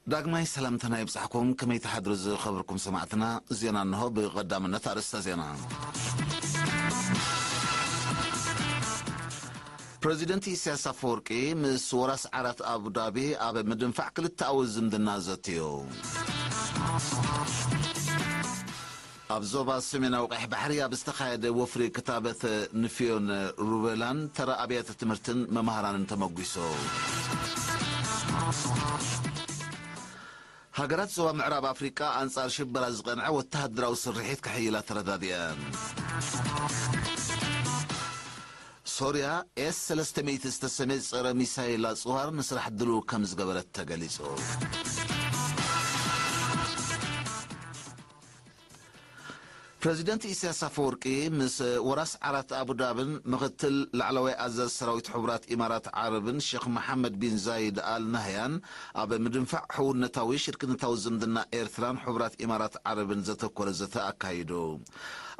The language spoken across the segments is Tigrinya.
ዳግማይ ሰላምታና ይብጻሕኩም። ከመይ ትሓድሩ ዝኸበርኩም ሰማዕትና? ዜና እንሆ። ብቐዳምነት ኣርእስተ ዜና። ፕረዚደንት ኢሳያስ ኣፈወርቂ ምስ ወራስ ዓራት ኣቡዳቢ ኣብ ምድንፋዕ ክልተኣዊ ዝምድና ዘትዩ። ኣብ ዞባ ሰሜናዊ ቀይሕ ባሕሪ ኣብ ዝተኻየደ ወፍሪ ክታበት ንፍዮን ሩቤላን ተራ ኣብያተ ትምህርትን መማህራንን ተመጒሱ። ሃገራት ዞባ ምዕራብ ኣፍሪቃ ኣንጻር ሽበራ ዝቐንዐ ወተሃደራዊ ስርሒት ክሕይላ ተረዳዲአን። ሶርያ ኤስ ሰለስተ ሚእቲ ዝተሰመየ ጸረ ሚሳይል ኣጽዋር ንስራሕ ድሉው ከም ዝገበረት ተገሊጹ። ፕረዚደንት ኢሳያስ ኣፈወርቂ ምስ ወራስ ዓራት ኣቡዳብን ምኽትል ላዕለዋይ ኣዛዚ ሰራዊት ሕቡራት ኢማራት ዓረብን ሼኽ መሓመድ ቢን ዛይድ ኣል ናህያን ኣብ ምድንፋዕ ሕውነታዊ ሽርክነታዊ ዝምድና ኤርትራን ሕቡራት ኢማራት ዓረብን ዘተኮረ ዘተ ኣካይዱ።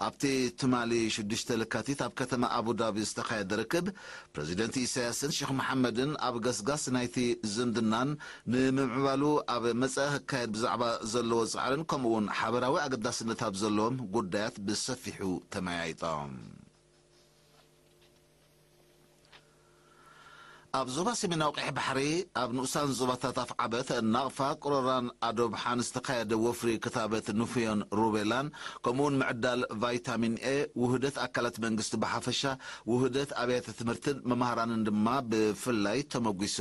ኣብቲ ትማሊ ሽዱሽተ ለካቲት ኣብ ከተማ ኣቡዳቢ ዝተኻየደ ርክብ፣ ፕረዚደንት ኢሳያስን ሼኽ መሓመድን ኣብ ገስጋስ ናይቲ ዝምድናን ንምምዕባሉ ኣብ መጻኢ ክካየድ ብዛዕባ ዘለዎ ጻዕርን ከምኡውን ሓበራዊ ኣገዳስነት ኣብ ዘለዎም ጉዳያት ብሰፊሑ ተመያይጦም። ኣብ ዞባ ሰሜናዊ ቀይሕ ባሕሪ ኣብ ንኡሳን ዞባታት ኣፍዓበት፣ ናቕፋ፣ ቅሮራን ኣዶብሓን ዝተኻየደ ወፍሪ ክታበት ንፍዮን ሩቤላን ከምኡውን ምዕዳል ቫይታሚን ኤ፣ ውህደት ኣካላት መንግስቲ ብሓፈሻ፣ ውህደት ኣብያተ ትምህርትን መማህራንን ድማ ብፍላይ ተመጒሱ።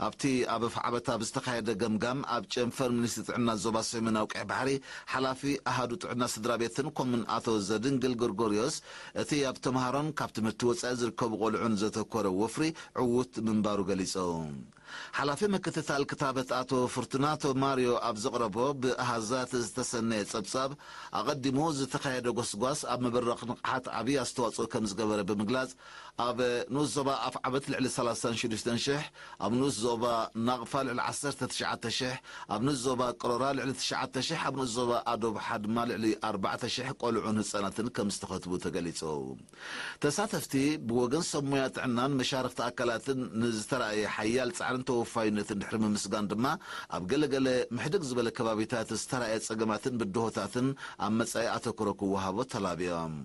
ኣብቲ ኣብ ኣፍዓበት ኣብ ዝተኻየደ ገምጋም፣ ኣብ ጨንፈር ሚኒስትሪ ጥዕና ዞባ ሰሜናዊ ቀይሕ ባሕሪ ሓላፊ ኣሃዱ ጥዕና ስድራ ቤትን ኮምን ኣቶ ዘድንግል ጎርጎርዮስ፣ እቲ ኣብ ተምሃሮን ካብ ትምህርቲ ወጻኢ ዝርከቡ ቆልዑን ዘተኮረ ወፍሪ ዕዉት ምንባሩ ገሊጹ። ሓላፊ ምክትታል ክታበት ኣቶ ፍርቱናቶ ማርዮ ኣብ ዘቕረቦ ብኣሃዛት ዝተሰነየ ጸብጻብ፣ ኣቐዲሙ ዝተኻየደ ጎስጓስ ኣብ ምብራቕ ንቕሓት ዓብዪ ኣስተዋጽኦ ከም ዝገበረ ብምግላጽ፣ ኣብ ንኡስ ዞባ ኣፍዓበት ልዕሊ ሰላሳን ሽዱሽተን ሽሕ፣ ኣብ ንኡስ ዞባ ናቕፋ ልዕሊ ዓሰርተ ትሽዓተ ሽሕ፣ ኣብ ንኡስ ዞባ ቅሮራ ልዕሊ ትሽዓተ ሽሕ፣ ኣብ ንኡስ ዞባ ኣዶብሓ ድማ ልዕሊ ኣርባዕተ ሽሕ ቆልዑን ህጻናትን ከም ዝተኸትቡ ተገሊጹ። ተሳተፍቲ ብወገን ሰብ ሞያ ጥዕናን መሻርኽቲ ኣካላትን ንዝተራእየ ሓያል ጻዕርን ተወፋይነትን ድሕሪ ምምስጋን ድማ፣ ኣብ ገለገለ ምሕድግ ዝበለ ከባቢታት ዝተራእየ ጸገማትን ብድሆታትን ኣብ መጻኢ ኣተኩሮ ክወሃቦ ተላብዮም።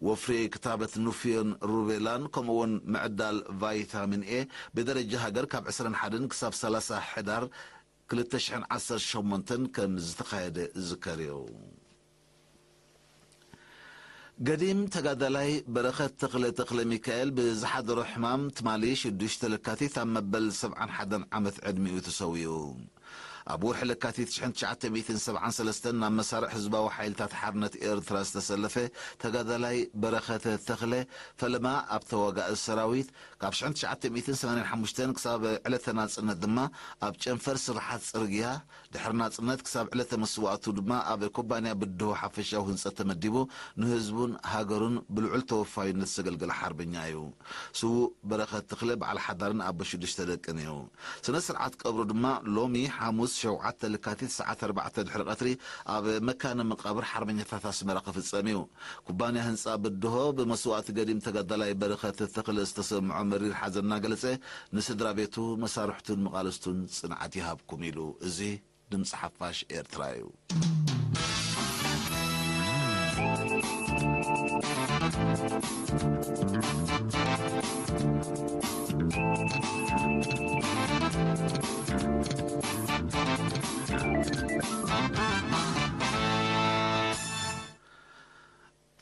ወፍሪ ክታበት ኑፍዮን ሩቤላን ከምኡውን ምዕዳል ቫይታሚን ኤ ብደረጃ ሃገር ካብ ዕስራን ሓደን ክሳብ ሰላሳ ሕዳር ክልተ ሽሕን ዓሰርተ ሸሞንተን ከም ዝተኻየደ ዝዝከር እዩ። ገዲም ተጋዳላይ በረኸት ተኽለ ተኽለ ሚካኤል ብዝሓደሮ ሕማም ትማሊ ሽዱሽተ ለካቲት ኣብ መበል ሰብዓን ሓደን ዓመት ዕድሚኡ ተሰዊኡ። ኣብ ወርሒ ለካቲት ሽሕን ትሽዓተ ሚእትን ሰብዓን ሰለስተን ናብ መሳርዕ ህዝባዊ ሓይልታት ሓርነት ኤርትራ ዝተሰለፈ ተጋዳላይ በረኸት ተኽለ፣ ፈለማ ኣብ ተዋጋኢ ሰራዊት፣ ካብ ሽሕን ትሽዓተ ሚእትን ሰማንያን ሓሙሽተን ክሳብ ዕለተ ናጽነት ድማ ኣብ ጨንፈር ስራሓት ጽርግያ፣ ድሕሪ ናጽነት ክሳብ ዕለተ መስዋእቱ ድማ ኣብ ኩባንያ ብድሆ ሓፈሻዊ ህንጸት ተመዲቡ ንህዝቡን ሃገሩን ብልዑል ተወፋይነት ዘገልገለ ሓርበኛ እዩ። ስዉእ በረኸት ተኽለ በዓል ሓዳርን ኣቦ ሽዱሽተ ደቅን እዩ። ስነ ስርዓት ቀብሩ ድማ ሎሚ ሓሙስ ሸውዓተ ለካቲት ሰዓት ኣርባዕተ ድሕሪ ቀትሪ ኣብ መካነ መቃብር ሓርበኛታት ኣስመራ ክፍጸም እዩ። ኩባንያ ህንጻ ብድሆ ብመስዋእቲ ገዲም ተጋዳላይ በረኸት ተኽለ ዝተሰምዖ መሪር ሓዘን እናገለጸ፣ ንስድራ ቤቱ፣ መሳርሕቱን መቓልስቱን ጽንዓት ይሃብኩም ኢሉ። እዚ ድምጺ ሓፋሽ ኤርትራ እዩ።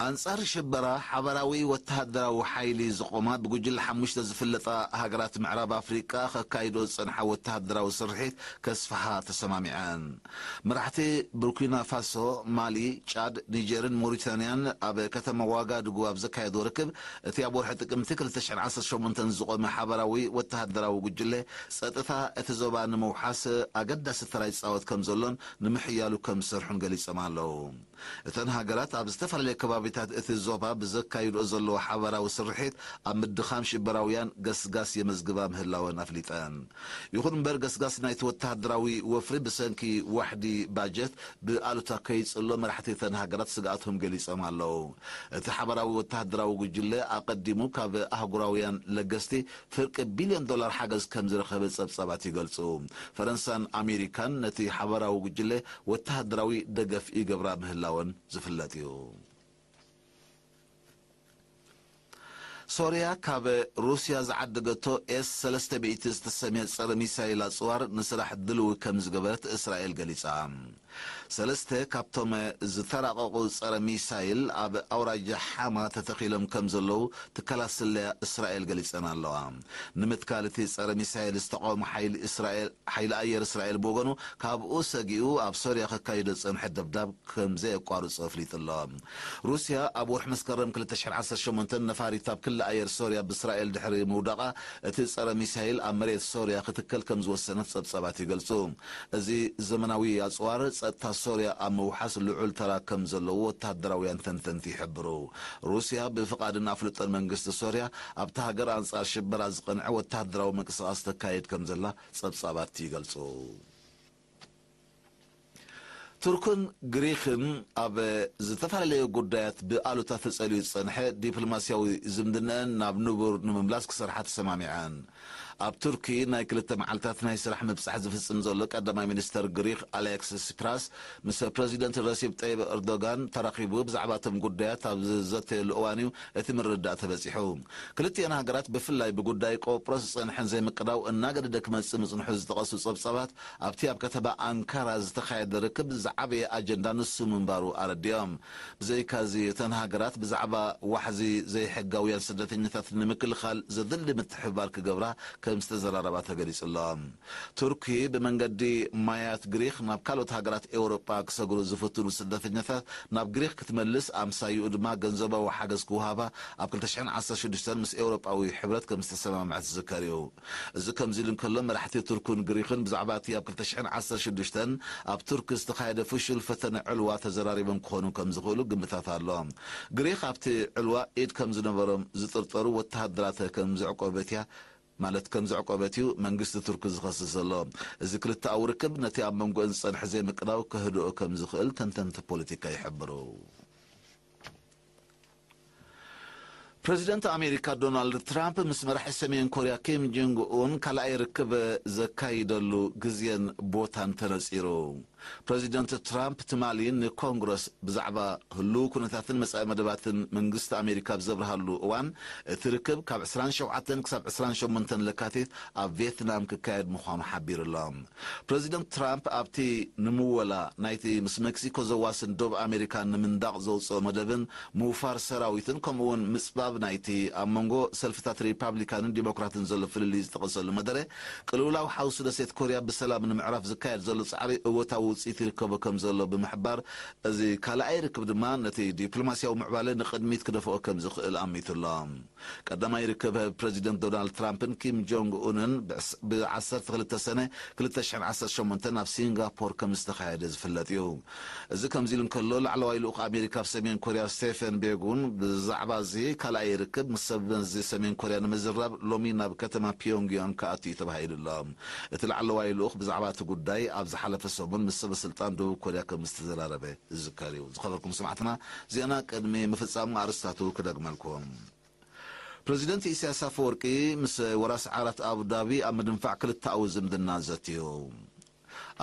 ኣንጻር ሽበራ ሓባራዊ ወተሃደራዊ ሓይሊ ዝቖማ ብጉጅለ ሓሙሽተ ዝፍለጣ ሃገራት ምዕራብ ኣፍሪቃ ከካይዶ ዝጸንሓ ወተሃደራዊ ስርሒት ከስፍሓ ተሰማሚዐን። መራሕቲ ቡርኪና ፋሶ፣ ማሊ፣ ጫድ፣ ኒጀርን ሞሪታንያን ኣብ ከተማ ዋጋዱጉ ኣብ ዘካየዶ ርክብ፣ እቲ ኣብ ወርሒ ጥቅምቲ ክልተ ሽሕን ዓሰርተ ሸሞንተን ዝቖመ ሓባራዊ ወተሃደራዊ ጉጅለ ጸጥታ እቲ ዞባ ንምውሓስ ኣገዳሲ ተራ ይጻወት ከም ዘሎን ንምሕያሉ ከም ዝሰርሑን ገሊጾም ኣለዉ። እተን ሃገራት ኣብ ዝተፈላለየ ከባቢታት እቲ ዞባ ብዘካይድኦ ዘለዎ ሓባራዊ ስርሒት ኣብ ምድኻም ሽበራውያን ገስጋስ የመዝግባ ምህላወን ኣፍሊጠን። ይኹን እምበር፣ ገስጋስ ናይቲ ወተሃደራዊ ወፍሪ ብሰንኪ ዋሕዲ ባጀት ብኣሉታ ከይጽሎ መራሕቲ እተን ሃገራት ስግኣቶም ገሊጾም ኣለዉ። እቲ ሓባራዊ ወተሃደራዊ ጉጅለ ኣቐዲሙ ካብ ኣህጉራውያን ለገስቲ ፍርቂ ቢልዮን ዶላር ሓገዝ ከም ዝረኸበ ጸብጻባት ይገልጹ። ፈረንሳን ኣሜሪካን ነቲ ሓባራዊ ጉጅለ ወተሃደራዊ ደገፍ ይገብራ ምህላወን ዝፍለጥ እዩ። ሶርያ ካብ ሩስያ ዝዓደገቶ ኤስ ሰለስተ ሚእቲ ዝተሰምየ ጸረ ሚሳይል ኣጽዋር ንስራሕ ድልዊ ከም ዝገበረት እስራኤል ገሊጻ። ሰለስተ ካብቶም ዝተራቐቑ ጸረ ሚሳይል ኣብ ኣውራጃ ሓማ ተተኺሎም ከም ዘለዉ ትካላት ስለያ እስራኤል ገሊጸን ኣለዋ። ንምትካል እቲ ጸረ ሚሳይል ዝተቓወመ ሓይሊ እስራኤል፣ ሓይሊ ኣየር እስራኤል ብወገኑ ካብኡ ሰጊኡ ኣብ ሶርያ ከካይዶ ዝጸንሐ ደብዳብ ከም ዘየቋርጾ ኣፍሊጡ ኣሎ። ሩስያ ኣብ ወርሒ መስከረም ክልተ ሽሕን ዓሰርተ ሸሞንተን ነፋሪት ኣብ ክሊ ኣየር ሶርያ ብእስራኤል ድሕሪ ምውዳቓ እቲ ጸረ ሚሳይል ኣብ መሬት ሶርያ ክትከል ከም ዝወሰነት ጸብጻባት ይገልጹ። እዚ ዘመናዊ ኣጽዋር ጸጥታ ሶርያ ኣብ ምውሓስ ልዑል ተራ ከም ዘለዎ ወተሃደራውያን ተንተንቲ ይሕብሩ። ሩስያ ብፍቓድን ኣፍልጦን መንግስቲ ሶርያ ኣብቲ ሃገር ኣንጻር ሽበራ ዝቐንዐ ወተሃደራዊ ምንቅስቓስ ተካይድ ከም ዘላ ጸብጻባት ይገልጹ። ቱርክን ግሪኽን ኣብ ዝተፈላለዩ ጉዳያት ብኣሉታ ተጸልዩ ዝጸንሐ ዲፕሎማስያዊ ዝምድነአን ናብ ንቡር ንምምላስ ክሰርሓ ተሰማሚዐን። ኣብ ቱርኪ ናይ ክልተ መዓልታት ናይ ስራሕ ምብጻሕ ዝፍጽም ዘሎ ቀዳማይ ሚኒስተር ግሪኽ ኣሌክስ ሲፕራስ ምስ ፕረዚደንት ረሲፕ ጠይብ ኤርዶጋን ተራኺቡ ብዛዕባ እቶም ጉዳያት ኣብ ዝዘተየሉ እዋን እዩ እቲ ምርድዳእ ተበጺሑ። ክልቲኤን ሃገራት ብፍላይ ብጉዳይ ቆጵሮስ ዝጸንሐን ዘይምቅዳው እናገደደ ክመጽእ ምጽንሑ ዝጠቐሱ ጸብጻባት ኣብቲ ኣብ ከተማ ኣንካራ ዝተኻየደ ርክብ ዝዓበየ ኣጀንዳ ንሱ ምንባሩ ኣረዲኦም። ብዘይካዚ እተን ሃገራት ብዛዕባ ዋሕዚ ዘይሕጋውያን ስደተኛታት ንምክልኻል ዘድሊ ምትሕብባር ክገብራ ከም ዝተዘራረባ ተገሊጹ ኣሎ። ቱርኪ ብመንገዲ ማያት ግሪኽ ናብ ካልኦት ሃገራት ኤውሮጳ ክሰግሩ ዝፍትኑ ስደተኛታት ናብ ግሪኽ ክትመልስ፣ ኣምሳይኡ ድማ ገንዘባዊ ሓገዝ ክወሃባ ኣብ ክልተ ሽሕን ዓሰርተ ሽዱሽተን ምስ ኤውሮጳዊ ሕብረት ከም ዝተሰማምዐት ዝዝከር እዩ። እዚ ከምዚ ኢሉ እንከሎ፣ መራሕቲ ቱርክን ግሪኽን ብዛዕባ እቲ ኣብ ክልተ ሽሕን ዓሰርተ ሽዱሽተን ኣብ ቱርኪ ዝተኻየደ ፍሹል ፈተነ ዕልዋ ተዘራሪቦም ክኾኑ ከም ዝኽእሉ ግምታት ኣሎ። ግሪኽ ኣብቲ ዕልዋ ኢድ ከም ዝነበሮም ዝጥርጠሩ ወተሃደራት ከም ዘዕቆበት እያ፣ ማለት ከም ዘዕቆበት እዩ መንግስቲ ቱርኪ ዝኸስስ ዘሎ። እዚ ክልተኣዊ ርክብ ነቲ ኣብ መንጎአን ዝጸንሐ ዘይምቅዳው ከህድኦ ከም ዝኽእል ተንተንቲ ፖለቲካ ይሕብሩ። ፕረዚደንት ኣሜሪካ ዶናልድ ትራምፕ ምስ መራሒ ሰሜን ኮርያ ኪም ጆንግ ኡን ካልኣይ ርክብ ዘካይደሉ ግዜን ቦታን ተነጺሩ። ፕረዚደንት ትራምፕ ትማሊ ንኮንግረስ ብዛዕባ ህሉው ኩነታትን መጻኢ መደባትን መንግስቲ ኣሜሪካ ኣብ ዘብርሃሉ እዋን፣ እቲ ርክብ ካብ ዕስራን ሸውዓተን ክሳብ ዕስራን ሸሞንተን ለካቲት ኣብ ቪየትናም ክካየድ ምዃኑ ሓቢሩ ኣሎ። ፕረዚደንት ትራምፕ ኣብቲ ንምወላ ናይቲ ምስ ሜክሲኮ ዘዋስን ዶብ ኣሜሪካ ንምንዳቕ ዘውጽኦ መደብን ምውፋር ሰራዊትን ከምኡውን ምጽባብ ናይቲ ኣብ መንጎ ሰልፍታት ሪፓብሊካንን ዲሞክራትን ዘሎ ፍልልይ ዝጠቐሰሉ መደረ፣ ቅልውላው ሓውሲ ደሴት ኮርያ ብሰላም ንምዕራፍ ዝካየድ ዘሎ ጻዕሪ እወታዊ ውጽኢት ይርከቦ ከም ዘሎ ብምሕባር፣ እዚ ካልኣይ ርክብ ድማ ነቲ ዲፕሎማስያዊ ምዕባለ ንቕድሚት ክደፍኦ ከም ዝኽእል ኣሚቱ ኣሎ። ቀዳማይ ርክብ ፕረዚደንት ዶናልድ ትራምፕን ኪም ጆንግ ኡንን ብዓሰርተ ክልተ ሰነ ክልተ ሽሕን ዓሰርተ ሸሞንተን ኣብ ሲንጋፖር ከም ዝተኻየደ ዝፍለጥ እዩ። እዚ ከምዚ ኢሉ እንከሎ፣ ላዕለዋይ ልኡኽ ኣሜሪካ ኣብ ሰሜን ኮርያ ስቴፈን ቤጉን ብዛዕባ እዚ ካልኣይ ርክብ ምስ ሰብ መዚ ሰሜን ኮርያ ንምዝራብ ሎሚ ናብ ከተማ ፒዮንግያንግ ክኣቱ እዩ ተባሂሉ ኣሎ። እቲ ላዕለዋይ ልኡኽ ብዛዕባ እቲ ጉዳይ ኣብ ዝሓለፈ ሰሙን ምስ ሰበ ስልጣን ደቡብ ኮርያ ከም ዝተዘራረበ ዝዝከር እዩ። ዝኸበርኩም ሰማዕትና፣ ዜና ቅድሚ ምፍጻሙ ኣርስታቱ ክደግመልኩም። ፕረዚደንት ኢሳያስ ኣፈወርቂ ምስ ወራስ ዓራት ኣቡዳቢ ኣብ ምድንፋዕ ክልተኣዊ ዝምድና ዘትዩ።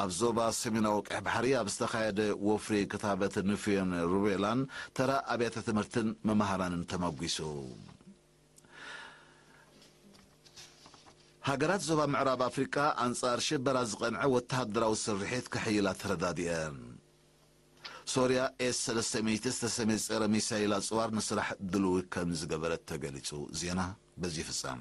ኣብ ዞባ ሰሜናዊ ቀይሕ ባሕሪ ኣብ ዝተኻየደ ወፍሪ ክታበት ንፍዮን ሩቤላን ተራ ኣብያተ ትምህርትን መማህራንን ተመጒሱ። ሃገራት ዞባ ምዕራብ ኣፍሪቃ ኣንጻር ሽበራ ዝቐንዐ ወተሃደራዊ ስርሒት ክሕይላ ተረዳዲአን። ሶርያ ኤስ ሰለስተ ሚእቲ ዝተሰምየ ጸረ ሚሳይል ኣጽዋር ንስራሕ ድልዊ ከም ዝገበረት ተገሊጹ። ዜና በዚ ይፍጸም።